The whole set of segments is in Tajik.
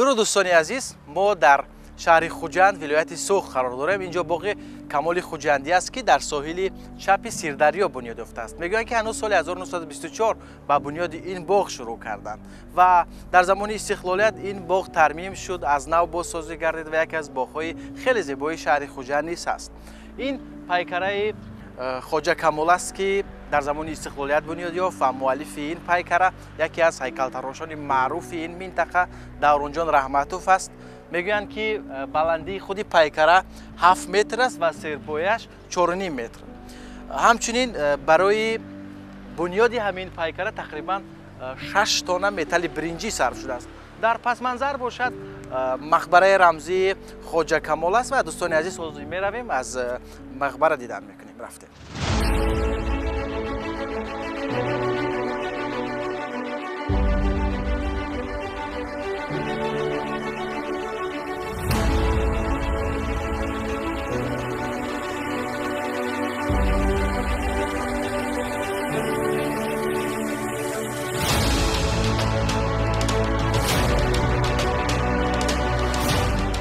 Дуруд, дӯстони азиз, мо дар шаҳри Хуҷанд, вилояти Суғд қарор дорем. Инҷо боғи Камоли Хуҷандӣ аст, ки дар соҳили чапи Сирдарё бунёд ёфтааст. Мегӯянд, ки ҳанӯз соли 1924 ба бунёди ин боғ шурӯъ карданд ва дар замони истиқлолият ин боғ тармим шуд, аз нав бозсозӣ гардид ва яке аз боғҳои хеле зебои шаҳри Хуҷанд низ ҳаст. Ин пайкараи Хоҷа Камол аст, ки дар замони истиқлолият бунёд ёфт ва муаллифи ин пайкара яке аз ҳайкалтарошони маъруфи ин минтақа Давронҷон Раҳматов аст. Мегӯянд, ки баландии худи пайкара 7 метр аст ва серпояш 4,5 метр. Ҳамчунин барои бунёди ҳамин пайкара тақрибан 6 тонна металли биринҷӣ сарф шудааст. Дар пасманзар бошад мақбараи рамзии Хоҷа Камол аст ва дӯстони азиз, ҳозир меравем, аз мақбара дидан мекунем. Рафтем.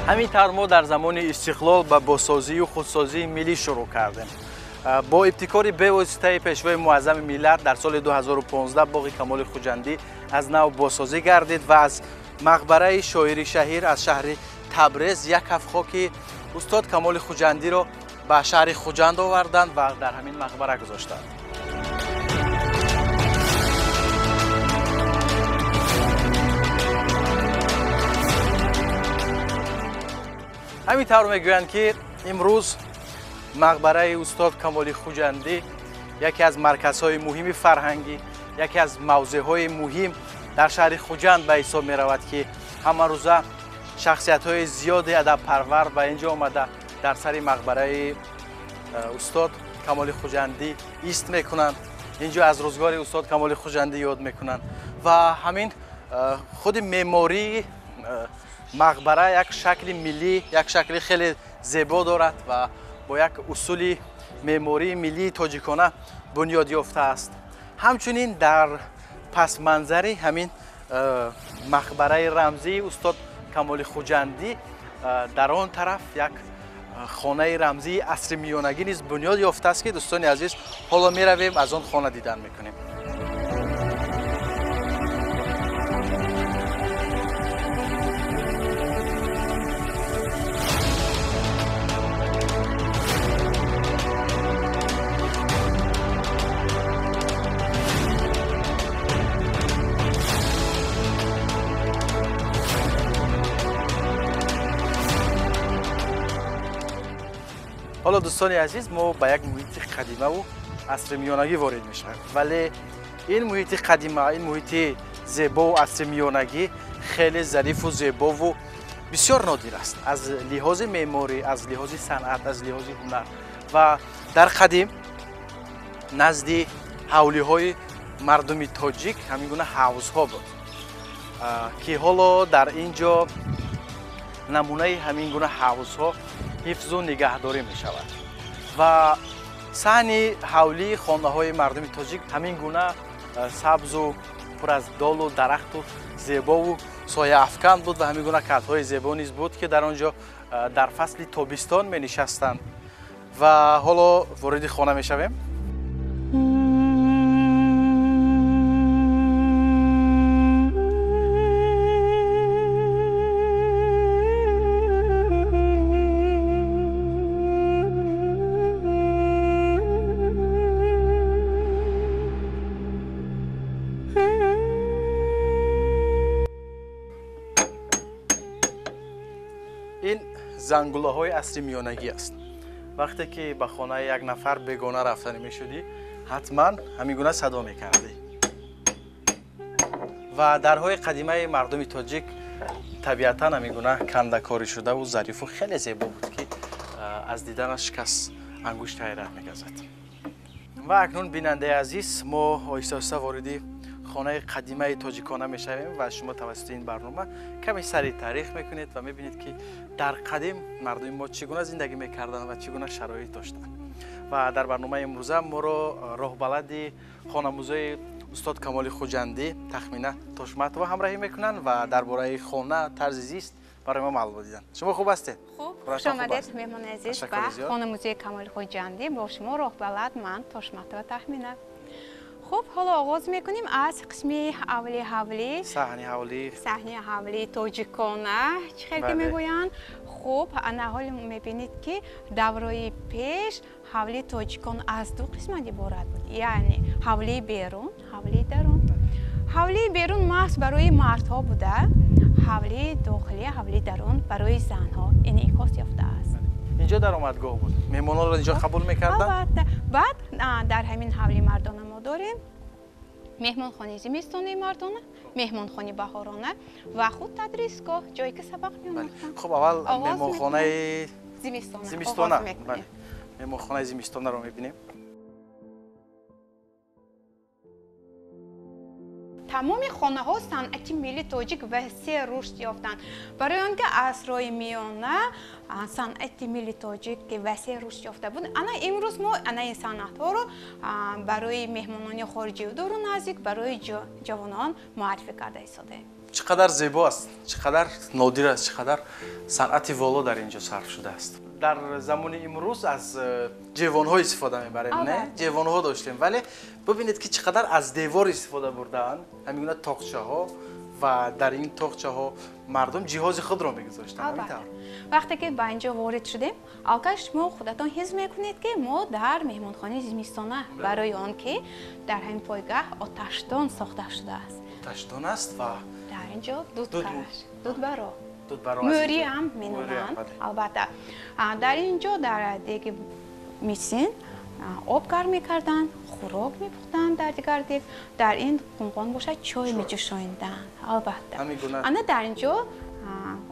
Ҳамин тавр мо дар замони истиқлол ба бозсозию худсозии миллӣ шурӯъ кардем. Бо ибтикори бевоситаи Пешвои муаззами миллат дар соли 2015 боғи Камоли Хуҷандӣ аз нав бозсозӣ гардид ва аз мақбараи шоири шаҳир аз шаҳри Табрез як ҳафт хоки устод Камоли Хуҷандиро ба шаҳри Хуҷанд оварданд ва дар ҳамин мақбара гузоштанд. Ҳамин тавр мегӯянд, ки имрӯз мақбараи устод Камоли Хуҷандӣ яке аз марказҳои муҳими фарҳангӣ, яке аз мавзеъҳои муҳим дар шаҳри Хуҷанд ба ҳисоб меравад, ки ҳамарӯза шахсиятҳои зиёди адабпарвар ба инҷо омада дар сари мақбараи устод Камоли Хуҷандӣ ист мекунанд. Инҷо аз рӯзгори устод Камоли Хуҷандӣ ёд мекунанд ва ҳамин худи меъмории мақбара як шакли миллӣ, як шакли хеле зебо дорад ва бо як усули меъмории миллии тоҷикона бунёд ёфтааст. Ҳамчунин дар пасманзари ҳамин мақбараи рамзии устод Камоли Хуҷандӣ дар он тараф як хонаи рамзии асри миёнагӣ низ бунёд ёфтааст, ки дӯстони азиз, ҳоло меравем, аз он хона дидан мекунем. Ҳоло, дӯстони азиз, мо ба як муҳити қадимаву асри миёнагӣ ворид мешавем, вале ин муҳити қадима, ин муҳити зебову асри миёнагӣ хеле зарифу зебову бисёр нодир аст аз лиҳози меъморӣ, аз лиҳози санъат, аз лиҳози ҳунар. Ва дар қадим назди ҳавлиҳои мардуми тоҷик ҳамин гуна ҳавзҳо буд, ки ҳоло дар ин ҷо намунаи ҳамин гуна ҳавзҳо ҳифзу нигаҳдорӣ мешавад ва саҳни ҳавлии хонаҳои мардуми тоҷик ҳамин гуна сабзу пур аз долу дарахту зебову сояафкан буд ва ҳамин гуна катҳои зебо низ буд, ки дар он ҷо дар фасли тобистон менишастанд. Ва ҳоло вориди хона мешавем. Ин зангулаҳои асри миёнагӣ аст. Вақте ки ба хонаи як нафар бегона рафтанӣ мешудӣ, ҳатман ҳамин гуна садо мекардӣ. Ва дарҳои қадимаи мардуми тоҷик табиатан ҳамин гуна кандакорӣ шудаву зарифу хеле зебо буд, ки аз диданаш кас ангушти ҳайрат мегазад. Ва акнун, бинандаи азиз, мо оҳиста оҳиста вориди хонаи қадимаи тоҷикона мешавем ва шумо тавассути ин барнома каме сари таърих мекунед ва мебинед, ки дар қадим мардуми мо чӣ гуна зиндагӣ мекарданд ва чӣ гуна шароит доштанд. Ва дар барномаи имрӯза моро роҳбалади хонамузои устод Камоли Хуҷандӣ Тахмина Тошматова ҳамроҳӣ мекунанд ва дар бораи хона, тарзи зист барои мо маълумот диданд. Шумо хуб ҳастед? Хуб, хуш омадед, меҳмони азиз, ба хона музеи Камоли Хуҷандӣ. Бо шумо роҳбалад ман Тошматова Тахмина. Хуб, ҳоло оғоз мекунем аз қисми аввали ҳавлӣ. Саҳни ҳавлӣ. Саҳни ҳавлии тоҷикона, чӣ хел ки мегӯянд. Хуб, ана ҳол мебинед, ки даврои пеш ҳавлии тоҷикон аз ду қисмат иборат буд, яъне ҳавлии берун, ҳавлии дарун. Ҳавлии берун маҳз барои мардҳо буда, ҳавлии дохилӣ, ҳавлии дарун барои занҳо инъикос ёфтааст. Инҷо даромадгоҳ буд, меҳмононро инҷо қабул мекарданд? Албатта. Баъд дар ҳамин ҳавлии мардона мо дорем меҳмонхонаи зимистонаи мардона, меҳмонхонаи баҳорона ва худ тадрисгоҳ, ҷое ки сабақ меомӯхтанд. Хуб, аввал меҳмонхонаи зимистона. Меҳмонхонаи зимистонаро мебинем. Тамоми хонаҳо санъати милли тоҷик васеъ рушд ёфтанд. Барои он ки асрҳои миёна санъати милли тоҷик ки васеъ рушд ёфта буд, ана имрӯз мо ана ин санъатҳоро барои меҳмонони хориҷию дуру наздик, барои ҷавонон муаррифӣ карда истодаем. Чӣ қадар зебо аст, чӣ қадар нодир аст, чӣ қадар санъати воло дар ин ҷо сарф шудааст. Дар замони имрӯз аз ҷевонҳо истифода мебарем, не? Ҷевонҳо доштем, вале бибинед, ки чӣ қадар аз девор истифода бурдаанд, ҳамин гуна тоқчаҳо, ва дар ин тоқчаҳо мардум ҷиҳози худро мегузоштанд. Ҳамин тавр. Вақте ки ба ин ҷо ворид шудем, алкаш шумо худатон ҳис мекунед, ки мо дар меҳмонхонаи зимистона, барои он ки дар ҳамин пойгаҳ оташдон сохта шудааст. Оташдон аст ва дар ин ҷо дудбаро, мӯрӣ ҳам меноманд, албатта. Дар ин ҷо дар деги мисин об гарм мекарданд, хӯрок мепухтанд, дар дигар дег дар ин қумғон бошад чой меҷӯшонданд, албатта. Ана дар ин ҷо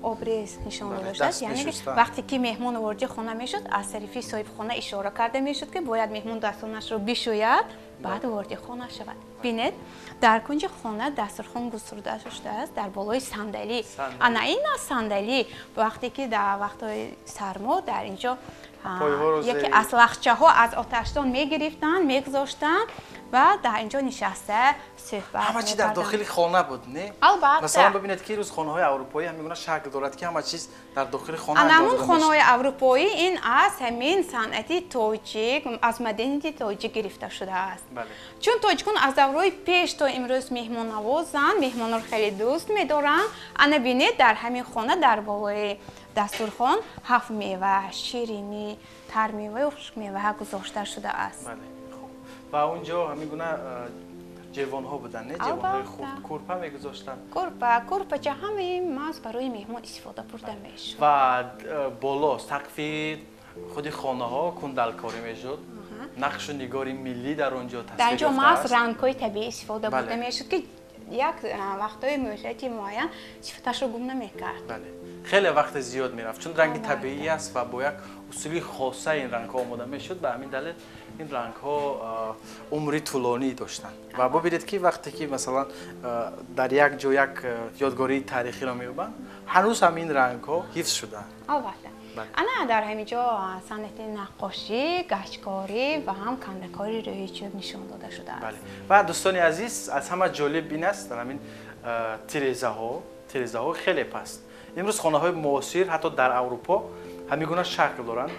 обрез нишон дода шудааст, яъне вақте ки меҳмон вориди хона мешуд, аз тарафи соҳибхона ишора карда мешуд, ки бояд меҳмон дастонашро бишӯяд, баъд вориди хона шавад. Бинед, дар кунҷи хона дастурхон густурда шудааст дар болои сандалӣ. Ана ин аст сандалӣ. Вақте ки дар вақтҳои сармо дар ин ҷо яке аз лахчаҳо аз оташдон мегирифтанд, мегузоштанд ва дар ин ҷо нишаста суҳбат. Ҳама чи дар дохили хона буд, не? Албатта. Масалан, бибинед, ки имрӯз хонаҳои аврупоӣ ҳамин гуна шакл дорад, ки ҳама чиз дар дохили хона. Ана ҳамун хонаҳои аврупоӣ ин аз ҳамин санъати тоҷик, аз маданияти тоҷик гирифта шудааст. Чун тоҷикон аз давраи пеш то имрӯз меҳмоннавозанд, меҳмонро хеле дӯст медоранд. Ана бинед, дар ҳамин хона дар болои дастурхон ҳафт мева, ширинӣ, тармеваю хушкмева гузошта шудааст. Ва он ҷо ҳамин гуна ҷевонҳо буданд, не? Ҷевонҳои хурд, курпа мегузоштанд. Курпа, курпача, ҳамаи маҳз барои меҳмон истифода бурда мешуд. Ва боло сақфи худи хонаҳо кундалкорӣ мешуд. Нақшу нигори миллӣ дар он ҷо тасвир ёфтааст. Дар ҷо маҳз рангҳои табиӣ истифода бурда мешуд, ки як вақтҳои муҳлати муайян сифаташро гум намекард. Бале, хеле вақти зиёд мерафт, чун ранги табиӣ аст ва бо як усули хоса ин рангҳо омода мешуд. Ба ҳамин далел ин рангҳо умри тӯлонӣ доштанд. Ва бибинед, ки вақте ки масалан дар як ҷо як ёдгории таърихиро меёбанд, ҳанӯз ҳам ин рангҳо ҳифз шудаанд. Албатта. Ана дар ҳамин ҷо санъати наққошӣ, гачкорӣ ва ҳам кандакорӣ рӯи чӯб нишон дода шудааст. Ва дӯстони азиз, аз ҳама ҷолиб ин аст, дар ҳамин тирезаҳо хеле паст. Имрӯз хонаҳои муосир ҳатто дар Аврупо ҳамин гуна шакл доранд,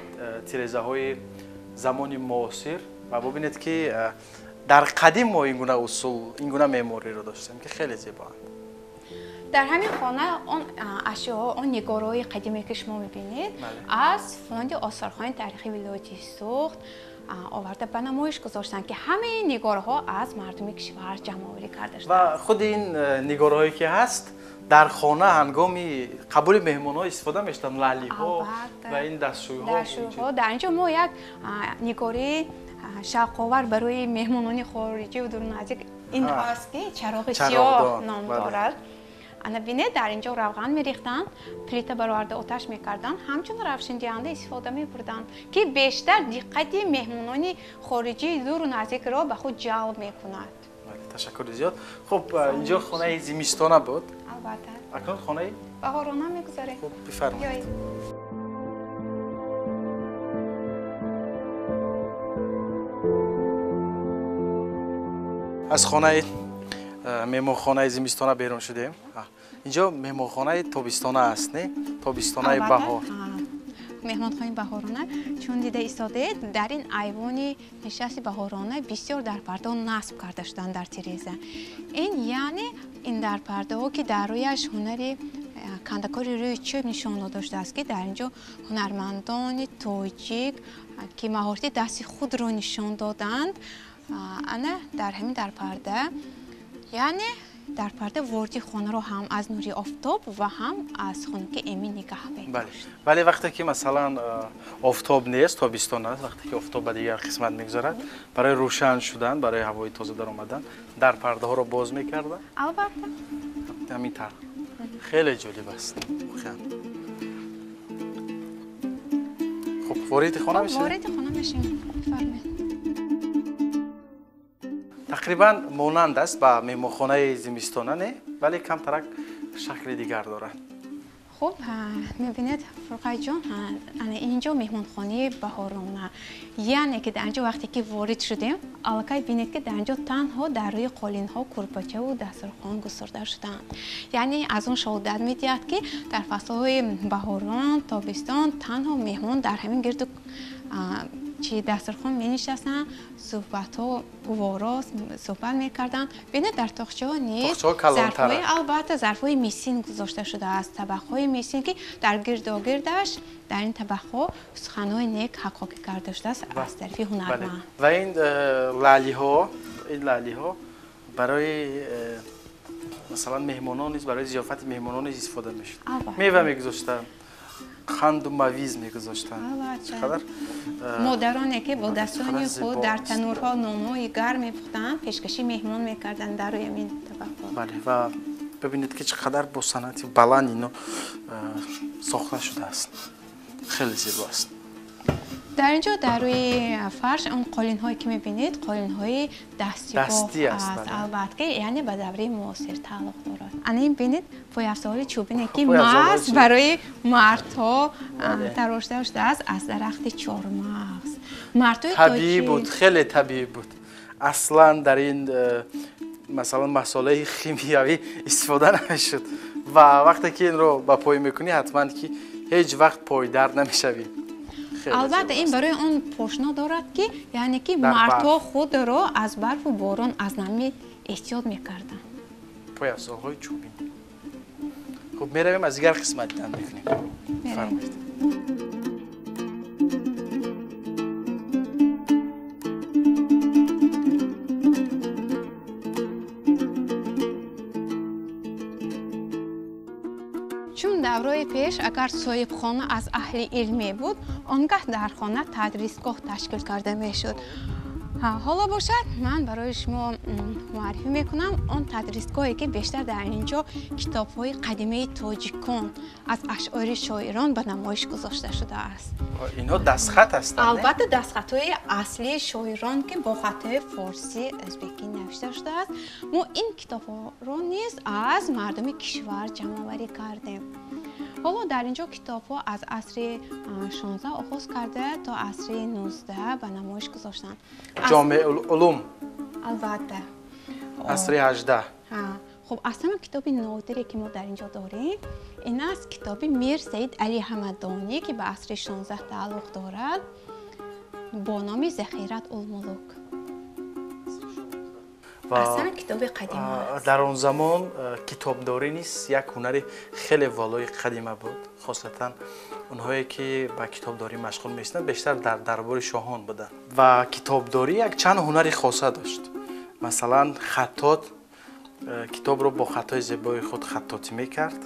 тирезаҳои замони муосир. Ва бибинед, ки дар қадим мо ин гуна усул, ин гуна меъмориро доштем, ки хеле зебоанд. Дар ҳамин хона он ашёҳо, он нигорҳои қадиме, ки шумо мебинед, аз фонди осорхонаи таърихии вилояти Суғд оварда ба намоиш гузоштанд, ки ҳамаи нигорҳо аз мардуми кишвар ҷамъоварӣ карда шудааст. Ва худи ин нигорҳое ки ҳаст, дар хона ҳангоми қабули меҳмонҳо истифода мешуданд, лалиҳо ва ин дастшӯйҳо. Дар ин ҷо мо як нигори шавқовар барои меҳмонони хориҷӣ дуру наздик ин аст, ки чароғи сиёҳ ном дорад. Ана бинед, дар ин ҷо равған мерехтанд, плита бароварда оташ мекарданд, ҳамчун равшандиҳанда истифода мебурданд, ки бештар диққати меҳмонони хориҷии дуру наздикро ба худ ҷалб мекунад. Ташаккури зиёд. Хуб, ин ҷо хонаи зимистона буд. Албатта. Акнун хонаи баҳорона мегузарем. Хуб, бифармоед. Аз хонаи меҳмонхонаи зимистона берун шудем. Инҷо меҳмонхонаи тобистона аст, не? Тобистонаи баҳор. Меҳмонхонаи баҳорона. Чун дида истодаед, дар ин айвони нишасти баҳорона бисёр дарпардаҳо насб карда шуданд дар тиреза. Ин яъне ин дарпардаҳо, ки дар рӯяш ҳунари кандакори рӯи чӯб нишон дода шудааст, ки дар ин ҷо ҳунармандони тоҷик, ки маҳорати дасти худро нишон доданд, ана дар ҳамин дарпарда, яъне дарпарда ворди хонаро ҳам аз нури офтоб ва ҳам аз хунукӣ эмин нигаҳ медошт. Вале вақте ки масалан офтоб нест, тобистон аст, вақте ки офтоб ба дигар қисмат мегузарад, барои рӯшан шудан, барои ҳавои тоза даромадан дарпардаҳоро боз мекарданд. Албатта. Ҳамин тавр. Хеле ҷолиб аст. Воқеан. Хуб, вориди хона мешавем? Вориди хона мешавем. Бифармоед. Тақрибан монанд аст ба меҳмонхонаи зимистона, не? Вале камтарак шакли дигар дорад. Хуб, мебинед, Фурқатҷон, ана инҷо меҳмонхонаи баҳорона. Яъне ки дар инҷо вақте ки ворид шудем, аллакай бинед, ки дар инҷо танҳо дар рӯи қолинҳо курпачаву дастурхон густурда шудаанд. Яъне аз он шоҳодат медиҳад, ки дар фаслҳои баҳорон, тобистон танҳо меҳмон дар ҳамин гирду чи дастурхон менишастанд, суҳбатҳо гуворо суҳбат мекарданд. Бинед, дар тоқчаҳо низ зарфҳои, албатта, зарфҳои мисин гузошта шудааст, табақҳои мисин, ки дар гирдогирдаш дар ин табақҳо суханҳои нек ҳаққокӣ карда шудааст аз тарафи ҳунарманд. Ва ин лаълиҳо барои масалан меҳмонон низ, барои зиёфати меҳмонон низ истифода мешуд. Мева мегузоштанд, қанду мавиз мегузоштанд. Чақадар модароне ки бо дастони худ дар танӯрҳо нонҳои гарм мепухтанд, пешкаши меҳмон мекарданд дар рӯи ҳамин табақҳо. Бале, ва бибинед, ки чӣ қадар бо санъати баланд ино сохта шудааст. Хеле зебо аст. Дар ин ҷо дар рӯи фарш он қолинҳое ки мебинед, қолинҳои дастибоф аст, албатта, ки яъне ба давраи муосир тааллуқ дорад. Ана ин бинед, пойафзолҳои чӯбине, ки маҳз барои мардҳо тарошта шудааст аз дарахти чормағз. Мардҳои табиӣ буд, хеле табиӣ буд. Аслан дар ин масалан масолаи химиявӣ истифода намешуд ва вақте ки инро ба пой мекунӣ, ҳатман ки ҳеҷ вақт пойдард намешавӣ. Албатта, ин барои он пошна дорад, ки яъне ки мардҳо худро аз барфу борон, аз намӣ эҳтиёт мекарданд. Пойафзолҳои чӯбин. Хуб, меравем, аз дигар қисмат дидан мекунем. Фармоед. Чун даврои пеш агар соҳибхона аз аҳли илм мебуд, он гаҳ дар хона тадрисгоҳ ташкил карда мешуд. Ҳоло бошад, ман барои шумо муаррифӣ мекунам он тадрисгоҳе, ки бештар дар ин ҷо китобҳои қадимаи тоҷикон аз ашъори шоирон ба намоиш гузошта шудааст. Инҳо дастхат ҳастанд? Албатта, дастхатҳои аслии шоирон, ки бо хатҳои форсӣ, ӯзбекӣ навишта шудааст. Мо ин китобҳоро низ аз мардуми кишвар ҷамъоварӣ кардем. Ҳоло дар ин ҷо китобҳо аз асри 16 оғоз карда то асри 19 ба намоиш гузоштанд. Ҷомеъул-улум. Албатта. Асри 18. Хуб, аз ҳама китоби нодире, ки мо дар ин ҷо дорем, ин аст китоби Мир Саид Али Ҳамадонӣ, ки ба асри 16 тааллуқ дорад, бо номи Захират улмулук. Аслан китоби қадима аст. Дар он замон китобдорӣ низ як ҳунари хеле волои қадима буд. Хосатан онҳое ки ба китобдорӣ машғул мешуданд, бештар дар дарбори шоҳон буданд. Ва китобдорӣ як чанд ҳунари хоса дошт. Масалан, хаттот китобро бо хатҳои зебои худ хаттотӣ мекард,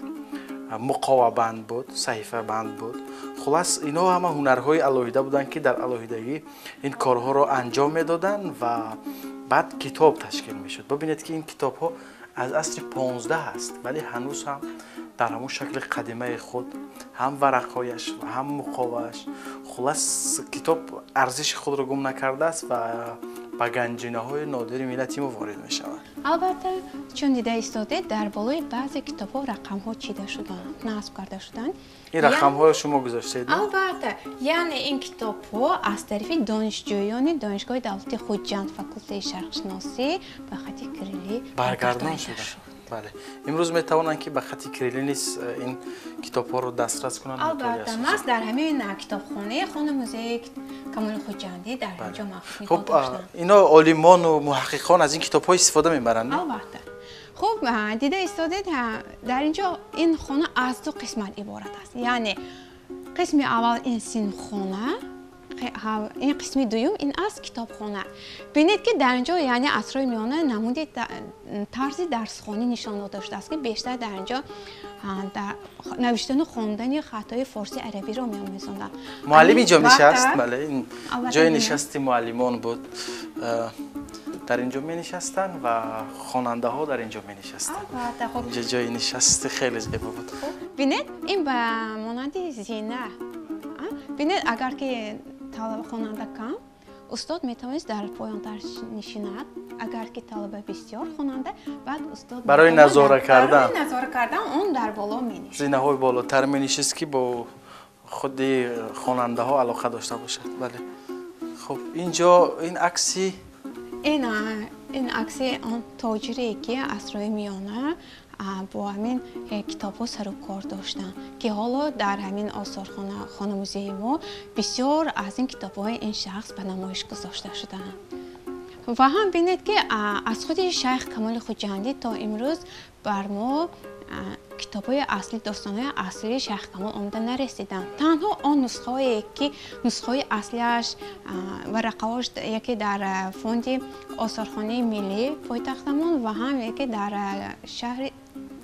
муқовабанд буд, саҳифабанд буд. Хулас, инҳо ҳама ҳунарҳои алоҳида буданд, ки дар алоҳидагӣ ин корҳоро анҷом медоданд ва баъд китоб ташкил мешуд. Бибинед, ки ин китобҳо аз асри 15 аст, вале ҳанӯз ҳам дар ҳамон шакли қадимаи худ, ҳам варақҳояш ва ҳам муқовааш. Хулас, китоб арзиши худро гум накардааст ва ба ганҷинаҳои нодири миллати мо ворид мешавад. Албатта, Чун дида истодед, дар болои баъзе китобҳо рақамҳо чида шуданд, насб карда шуданд. Ин рақамҳоро шумо гузоштед? Албатта, яъне ин китобҳо аз тарафи донишҷӯёни Донишгоҳи давлатии Хуҷанд, факултети шарқшиносӣ ба хати кириллӣ баргардон шуданд. Бале, имрӯз метавонанд ки ба хати кириллӣ низ ин китобҳоро дастрас кунанд. Албатта, маҳз дар ҳамин китобхонаи хона музеи Камоли Хуҷандӣ дар инҷо маҳфуз нигоҳ доштанд. Ино олимону муҳаққиқон аз ин китобҳо истифода мебаранд? Албатта. Хуб, дида истодед, дар инҷо ин хона аз ду қисмат иборат аст. Яъне қисми аввал ин синфхона, ин қисми дуюм ин аст китобхона. Бинед ки дар инҷо яъне асрҳои миёна намуди тарзи дарсхонӣ нишон дода шудааст, ки бештар дар инҷо навиштану хондани хатҳои форсии арабиро меомезонданд. Муаллим инҷо нишаст, бале, ин ҷои нишасти муаллимон буд. Дар инҷо менишастанд ва хонандаҳо дар инҷо менишастанд. Инҷо ҷои нишасти хеле зебо буд. Бинед, ин ба монанди зина. Бинед, агар ки хонанда кам, устод метавонист дар поёнтар нишинад. Агар ки талаба бисёр хонанда, баъд устод барои назора кардан, барои назора кардан он дар боло менишист. Зинаҳои болотар менишист, ки бо худи хонандаҳо алоқа дошта бошад. Бале. Хуб, инҷо ин акси ин акси он тоҷире ки асрҳои миёна бо ҳамин китобҳо сару кор доштанд, ки ҳоло дар ҳамин осорхона хона-музеи мо бисёр аз ин китобҳои ин шахс ба намоиш гузошта шудаанд. Ва ҳам бинед ки аз худи Шайх Камоли Хуҷандӣ то имрӯз бар мо китобҳои аслӣ, достонҳои аслии Шайх Камол омада нарасиданд. Танҳо он нусхаҳое ки нусхаҳои аслиаш варақаҳош яке дар фонди осорхонаи миллии пойтахтамон ва ҳам яке дар шаҳри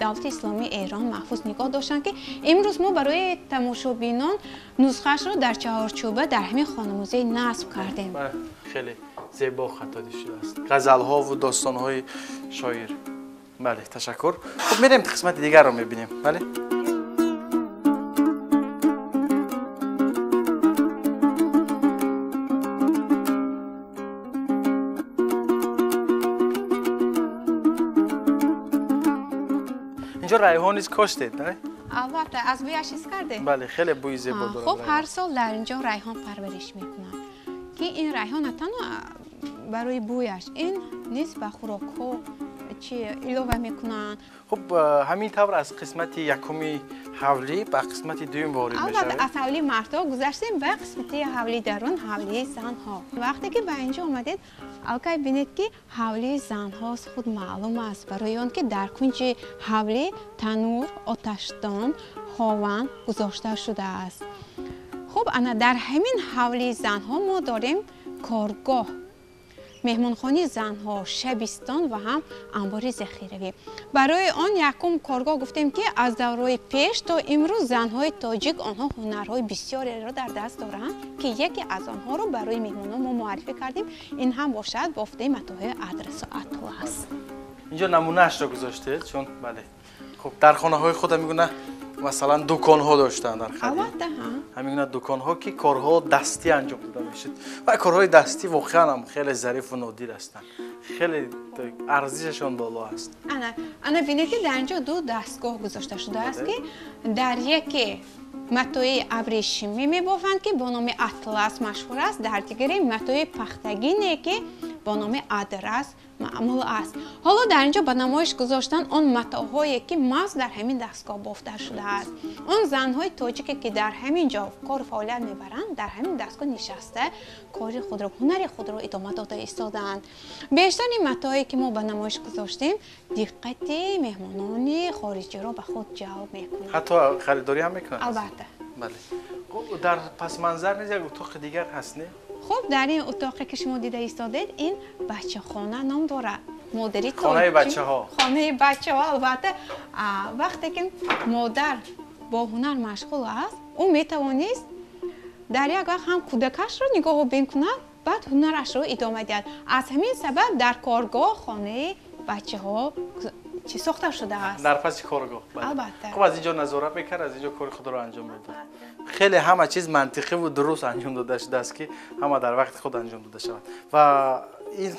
давлати исломии Эрон маҳфуз нигоҳ доштанд, ки имрӯз мо барои тамошобинон нусхаашро дар чаҳорчӯба дар ҳамин хонамузей насб кардем. Хеле зебо хаттодӣ шудааст. Ғазалҳову достонҳои шоир. Бале, ташаккур. Хуб, мерем қисмати дигарро мебинем. Бале. Инҷо райҳон низ коштед, не? Албатта, аз бӯяш ҳис кардед? Бале, хеле бӯи зебо дорад. Хуб, ҳар сол дар инҷо райҳон парвариш мекунанд, ки ин райҳон на танҳо барои бӯяш, ин низ ба хӯрокҳо чи илова мекунанд. Хуб, ҳамин тавр аз қисмати якуми ҳавлӣ ба қисмати дуюм ворид мешавем. Албатта, аз ҳавлии мардҳо гузаштем ба қисмати ҳавлии дарун, ҳавлии занҳо. Вақте ки ба инҷо омадед, аллакай бинед ки ҳавлии занҳо худ маълум аст, барои он ки дар кунҷи ҳавлӣ танур, оташдон, хован гузошта шудааст. Хуб, ана дар ҳамин ҳавлии занҳо мо дорем коргоҳ, меҳмонхонаи занҳо, шабистон ва ҳам анбори захиравӣ. Барои он якум коргоҳ гуфтем ки аз давраи пеш то имрӯз занҳои тоҷик онҳо ҳунарҳои бисёреро дар даст доранд, ки яке аз онҳоро барои меҳмонон мо муаррифӣ кардем. Ин ҳам бошад бофтаи матоҳои адрасу атлас. Инҷо намунаашро гузоштед, чун бале. Хуб, дар хонаҳои худ ҳамин масалан дуконҳо доштанд дар қадим. Албатта, ҳа. Ҳамин гуна дуконҳо ки корҳо дастӣ анҷом дода мешуд. Ва корҳои дастӣ воқеан ҳам хеле зарифу нодир ҳастанд. Хеле арзишашон боло аст. Ана бинед ки дар инҷо ду дастгоҳ гузошта шудааст, ки дар яке матои абрешимӣ мебофанд, ки бо номи атлас машҳур аст, дар дигаре матои пахтагине, ки бо номи адрас маъмул аст. Ҳоло дар инҷо ба намоиш гузоштанд он матоҳое, ки маҳз дар ҳамин дастгоҳ бофта шудааст. Он занҳои тоҷике, ки дар ҳамин ҷо кору фаъолият мебаранд, дар ҳамин дастгоҳ нишаста кори худро, ҳунари худро идома дода истодаанд. Бештари матоҳое, ки мо ба намоиш гузоштем, диққати меҳмонони хориҷиро ба худ ҷалб мекунанд. Ҳатто харидорӣ ҳам мекунанд? Албатта. Бале. Хуб, дар пасманзар низ як утоқи дигар ҳаст, не? Хуб, дар ин утоқе ки шумо дида истодед, ин бачахона ном дорад. Модари хонаи бачаҳо. Хонаи бачаҳо, албатта. Вақте ки модар бо ҳунар машғул аст, ӯ метавонист дар як вақт ҳам кӯдакашро нигоҳубин кунад, баъд ҳунарашро идома диҳад. Аз ҳамин сабаб дар коргоҳ хонаи бачаҳо чӣ сохта шудааст. Дар паси коргоҳ. Албатта. Хуб, аз инҷо назорат мекард, аз инҷо кори худро анҷом медод. Хеле ҳама чиз мантиқиву дуруст анҷом дода шудааст, ки ҳама дар вақти худ анҷом дода шавад. Ва ин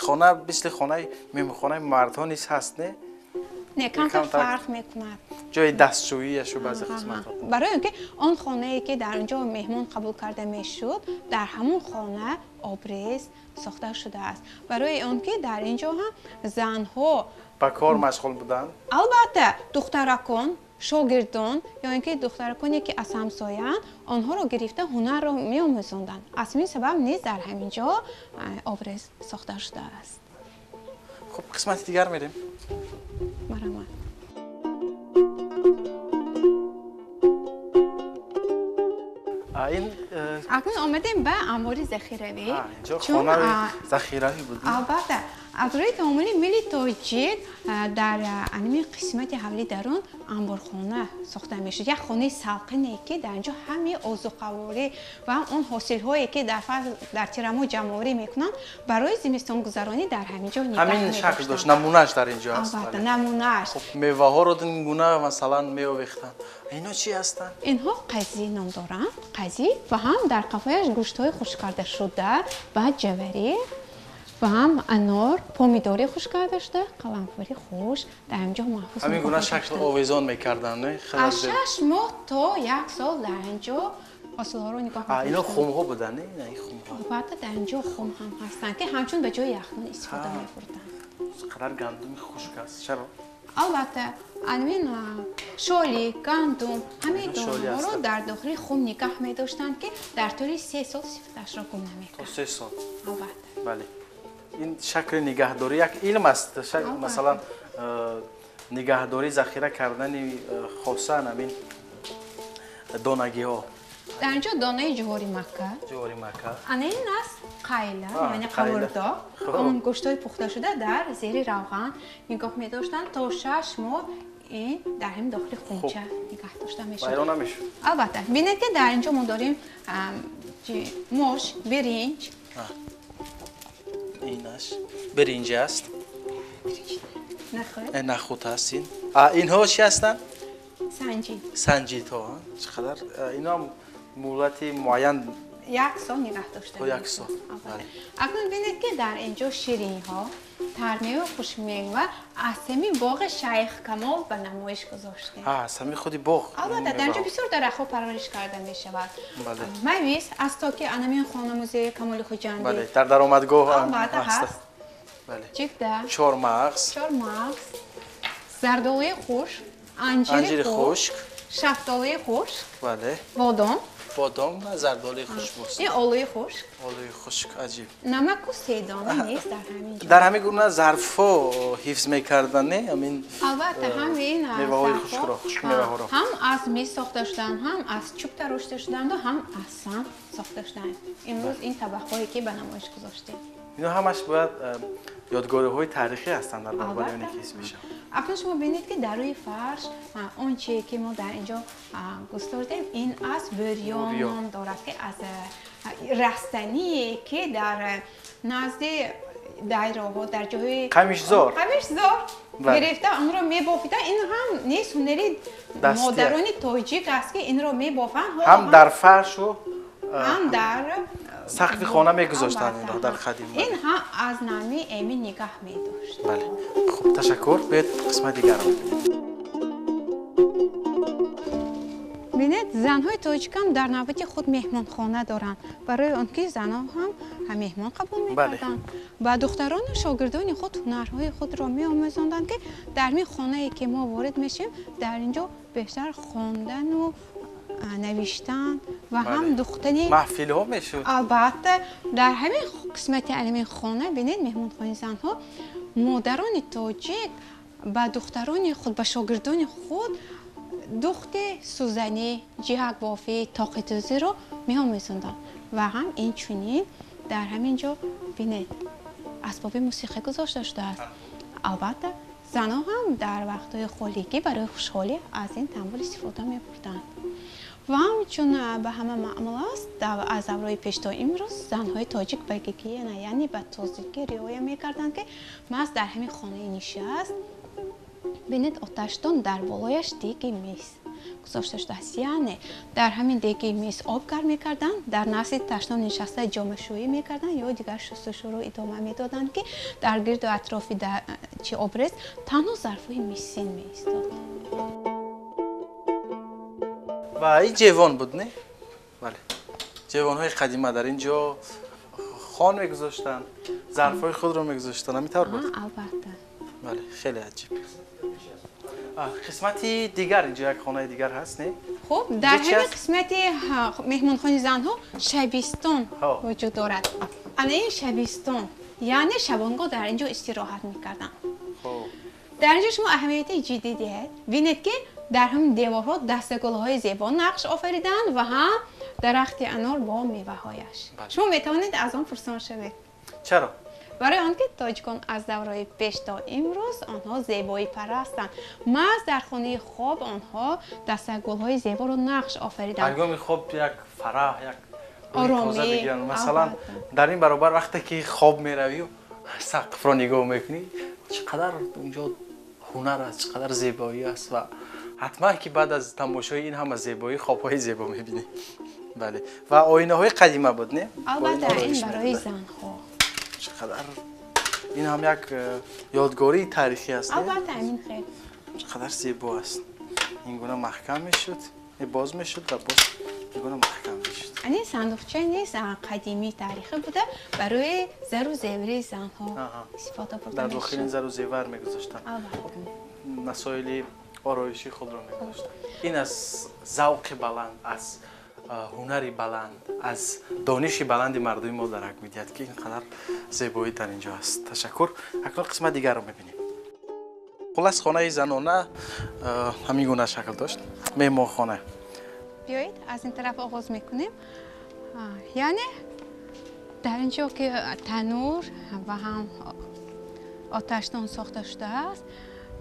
хона мисли хонаи меҳмонхонаи мардҳо низ ҳаст, не? Не, камтар фарқ мекунад. Ҷои дастшӯияшу баъзе қисматҳо. Барои он ки он хонае ки дар он ҷо меҳмон қабул карда мешуд, дар ҳамон хона обрез сохта шудааст. Барои он ки дар ин ҷо ҳам занҳо ба кор машғул буданд. Албатта, духтаракон, шогирдон ё ин ки духтараконе ки аз ҳамсояанд, онҳоро гирифта ҳунарро меомӯзонданд. Аз ҳамин сабаб низ дар ҳамин ҷо обрез сохта шудааст. Хуб, қисмати дигар мерем. Марҳамат. Ин акнун омадем ба анбори захиравӣ. Инҷо хонаи захиравӣ буд. Албатта, аз рӯи таомули милли тоҷик дар аними қисмати ҳавли дарун анборхона сохта мешуд. Як хонаи салқине ки дар инҷо ҳамаи озуқаворӣ ва ҳам он ҳосилҳое ки дар фасл дар тирамоҳ ҷамъоварӣ мекунанд, барои зимистонгузаронӣ дар ҳамин ҷо нигоҳ ҳамин шакл дошт, намунааш дар инҷо аст. Албатта, намунааш. Хуб, меваҳоро ин гуна масалан меовехтанд. Инҳо чӣ ҳастанд? Инҳо қазӣ ном доранд. Қазӣ ва ҳам дар қафояш гӯштҳои хушк-кардашуда ва ҷаварӣ ва ҳам анор, помидори хушк карда шуда, қаламфури хушк дар ин ҷо маҳфуз. Ҳамин гуна шакл овезон мекарданд, не? Аз 6 моҳ то 1 сол дар ин ҷо ҳосилҳоро нигоҳ медоштанд. Инҳо хумҳо буданд, не? Ин хумҳо. Албатта, дар ин ҷо хум ҳам ҳастанд, ки ҳамчун ба ҷои яхдон истифода мебурданд. Қадар гандуми хушк аст. Чаро? Албатта, анвин шоли, гандум, ҳамаи донҳоро дар дохили хум нигоҳ медоштанд, ки дар тӯли 3 сол сифаташро гум намекард. То 3 сол? Албатта. Бале. Ин шакли нигаҳдорӣ як илм аст. Масалан, нигаҳдорӣ, захира кардани хосан ҳамин донагиҳо. Дар ин ҷо донаи ҷуҳори макка. Ҷуҳори макка. Ана ин аст қайла, яъне қавурдоқ. Он гӯштҳои пухташуда дар зери равған нигоҳ медоштанд то 6 моҳ. Ин дар ҳамин дохили хунча нигоҳ дошта мешуд. Вайрон намешуд. Албатта. Бинед ки дар ин ҷо мо дорем мош, биринҷ. Инаш биринҷ аст. Нахуд. Нахуд аст ин. Инҳо чӣ ҳастанд? Санҷид. Санҷидҳо. Чӣ қадар инҳо муҳлати муайян 1 сол нигоҳ дошта. То 1 сол. Акнун бинед ки дар ин ҷо ширинҳо, тармеву хушмева аз ҳамин боғи Шайх Камол ба намоиш гузоштем. Аз ҳамин худи боғ. Албатта, дар ин ҷо бисёр дарахтҳо парвариш карда мешавад. Мавиз аз токи анамин хона музеи Камоли Хуҷандӣ. Бале, дар даромадгоҳ албатта ҳаст. Бале. Чигда. Чормағз. Чормағз. Зардолуи хушк, анҷири хушк, шафтолуи хушк. Бале. Бодом. Бодом ва зардолуи хушк боз. Ин олуи хушк. Олуи хушк, аҷиб. Намаку седона нест дар ҳамин ҷо. Дар ҳамин гуна зарфҳо ҳифз мекарданд, не? Ҳамин албатта, ҳамин меваҳои хушкро, хушк меваҳоро. Ҳам аз мис сохта шуданд, ҳам аз чӯб тарошта шуданд ва ҳам аз санг сохта шуданд. Имрӯз ин табақҳое ки ба намоиш гузоштем. Инҳо ҳамаш бояд ёдгориҳои таърихӣ ҳастанд дар баробари оне ки ҳис мешавад. Акнун шумо бинед ки дар рӯи фарш он чие ки мо дар ин ҷо густурдем, ин аз бӯрён ном дорад, ки аз растание ки дар назди дайроҳо, дар ҷои қамишзор гирифта онро мебофида. Ин ҳам нест ҳунари модарони тоҷик аст ки инро мебофанд. Ҳам дар фаршу ҳам дар сақфи хона мегузоштанд инро дар қадим. Ин ҳам аз намӣ эмин нигаҳ медошт. Бале. Хуб, ташаккур. Биёед қисмати дигарро бибинем. Бинед, занҳои тоҷикам дар навбати худ меҳмонхона доранд. Барои он ки занҳо ҳам меҳмон қабул мекарданд. Ба духтарону шогирдони худ ҳунарҳои худро меомӯзонданд, ки дар ин хонае ки мо ворид мешем, дар ин ҷо бештар хондану навиштан ва ҳам духтани маҳфилҳо мешуд. Албатта, дар ҳамин қисмати ҳамин хона бинед, меҳмонхонаи занҳо, модарони тоҷик ба духтарони худ, ба шогирдони худ духти сӯзанӣ, ҷиҳакбофӣ, тоқидӯзиро меомӯзонданд. Ва ҳам инчунин дар ҳамин ҷо бинед, асбоби мусиқӣ гузошта шудааст. Албатта, занҳо ҳам дар вақтҳои холигӣ барои хушҳолӣ аз ин тамбур истифода мебурданд. Ва ҳамчун ба ҳама маъмул аст, аз давраи пеш то имрӯз занҳои тоҷик ба гигиена, яъне ба тозагӣ риоя мекарданд, ки маҳз дар ҳамин хонаи нишаст бинед, оташдон дар болояш диги мис. гузошта шудааст. Яъне дар ҳамин деги мис об гарм мекарданд, дар назди ташноб нишаста ҷомашӯӣ мекарданд ё дигар шустушӯро идома медоданд, ки дар гирду атрофи чи обрез танҳо зарфҳои мисин меистод. Ва ин ҷевон буд, не? Бале, ҷевонҳои қадима дар ин ҷо хон мегузоштанд, зарфҳои худро мегузоштанд, ҳамин тавр буд? Албатта. Бале, хеле аҷиб. Қисмати дигар инҷо як хонаи дигар ҳаст, не? Хуб, дар ҳамин қисмати меҳмонхонаи занҳо шабистон вуҷуд дорад. Ана ин шабистон, яъне шабонгоҳ дар инҷо истироҳат мекарданд. Дар инҷо шумо аҳамияти ҷиддӣ диҳед, бинед ки дар ҳамин деворҳо дастагулҳои зебо нақш офариданд ва ҳам дарахти анор бо меваҳояш. Шумо метавонед аз он пурсон шавед. Чаро? Барои он ки тоҷикон аз давраи пеш то имрӯз онҳо зебоипарастанд. Маҳз дар хонаи хоб онҳо дастагулҳои зеборо нақш офариданд. Ҳангоми хоб як фараҳ, як оромӣ бигиранд. Масалан, дар ин баробар вақте ки хоб меравӣ, сақфро нигоҳ мекунӣ, чӣ қадар унҷо ҳунар аст, чӣ қадар зебоӣ аст ва ҳатман ки баъд аз тамошои ин ҳама зебоӣ хобҳои зебо мебинӣ. Бале, ва оинаҳои қадима буд, не? Албатта, ин барои занҳо. Чӣ қадар ин ҳам як ёдгории таърихӣ аст, не? Албатта, ҳамин хел. Чӣ қадар зебо аст. Ин гуна маҳкам мешуд, боз мешуд ва боз ин гуна маҳкам мешуд. Ин сандуқча низ қадимии таърихӣ буда, барои зару зевари занҳо истифода бурда дар мешуд. дохили ин зару зевар мегузоштанд. Албатта. Масоили ороиши худро мегузоштанд. Ин аз завқи баланд, аз ҳунари баланд, аз дониши баланди мардуми мо дарак медиҳад, ки ин қадар зебоӣ дар ин ҷо аст. Ташаккур. Акнун қисмати дигарро мебинем. Хулас, хонаи занона ҳамин гуна шакл дошт. Меҳмонхона. Биёед аз ин тараф оғоз мекунем. Яъне дар ин ҷо ки танур ва ҳам оташдон сохта шудааст,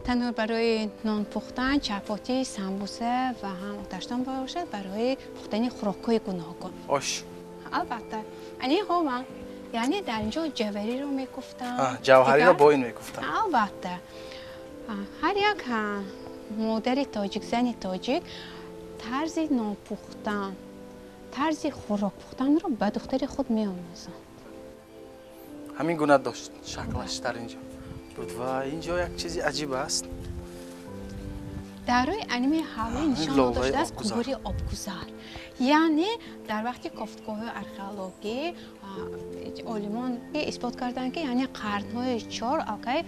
танур барои нон пухтан, чапотӣ, самбуса ва ҳам оташдон бошад барои пухтани хӯрокҳои гуногун. Ош. Албатта. Ани ҳован. Яъне дар ин ҷо ҷавариро мекуфтанд. Ҷавҳариро бо ин мекуфтанд. Албатта. Ҳар як модари тоҷик, зани тоҷик тарзи нон пухтан, тарзи хӯрок пухтанро ба духтари худ меомӯзанд. Ҳамин гуна дошт шаклаш дар ин ҷо буд ва ин ҷо як чизи аҷиб аст. Дар рӯи аними ҳавлӣ нишон дода шудааст қубури обгузар. Яъне дар вақти кофтгоҳҳои археологӣ олимон исбот карданд, ки яъне қарнҳои чор алкай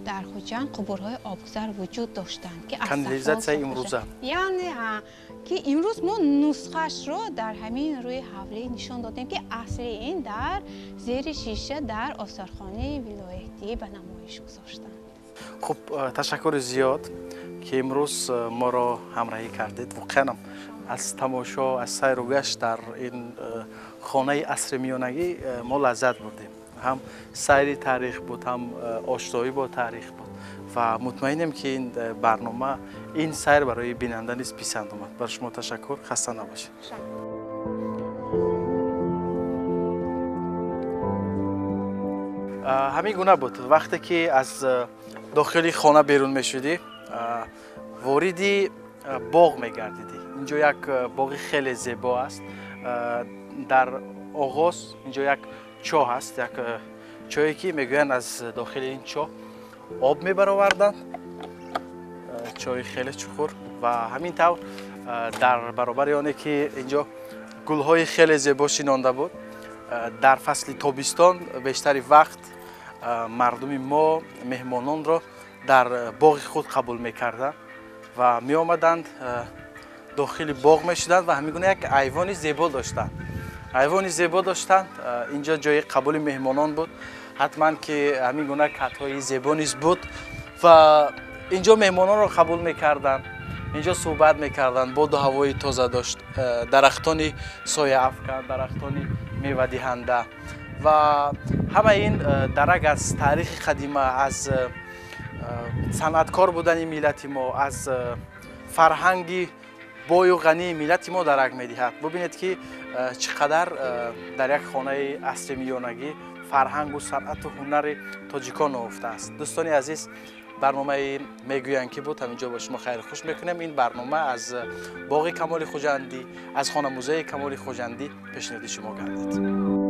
дар Хуҷанд қубурҳои обгузар вуҷуд доштанд, ки канализатсияи имрӯза. Яъне ки имрӯз мо нусхаашро дар ҳамин рӯи ҳавлӣ нишон додем, ки асли ин дар зери шиша дар осорхонаи вилоятӣ ба намоиш гузоштанд. Хуб, ташаккури зиёд ки имрӯз моро ҳамроҳӣ кардед. Воқеанам аз тамошо, аз сайру гашт дар ин хонаи асри миёнагӣ мо лаззат бурдем. Ҳам сайри таърих буд, ҳам ошноӣ бо таърих буд ва мутмаинем ки ин барнома, ин сайр барои бинанда низ писанд омад. Бар шумо ташаккур, хаста набошед. Ҳамин гуна буд. Вақте ки аз дохили хона берун мешудӣ, вориди боғ мегардидӣ. Инҷо як боғи хеле зебо аст. Дар оғоз инҷо як чоҳ аст, як чоҳе ки мегӯянд аз дохили ин чоҳ об мебароварданд. Чоҳи хеле чуқур ва ҳамин тавр дар баробари оне ки инҷо гулҳои хеле зебо шинонда буд, дар фасли тобистон бештари вақт мардуми мо меҳмононро дар боғи худ қабул мекарданд ва меомаданд, дохили боғ мешуданд ва ҳамин гуна як айвони зебо доштанд. Айвони зебо доштанд. Инҷо ҷои қабули меҳмонон буд. Ҳатман ки ҳамин гуна катҳои зебо низ буд ва инҷо меҳмононро қабул мекарданд, инҷо суҳбат мекарданд. Боду ҳавои тоза дошт, дарахтони сояафкан, дарахтони мевадиҳанда ва ҳамаи ин дарак аз таърихи қадима, аз санъаткор будани миллати мо, аз фарҳанги бою ғании миллати мо дарак медиҳад. Бубинед ки чӣ қадар дар як хонаи асри миёнагӣ фарҳангу санъату ҳунари тоҷикон нуҳуфтааст. Дӯстони азиз, Барномаи мегӯянд ки буд, ҳаминҷо бо шумо хайру хуш мекунем. Ин барнома аз боғи Камоли Хуҷандӣ, аз хона музеи Камоли Хуҷандӣ пешниҳоди шумо гардид.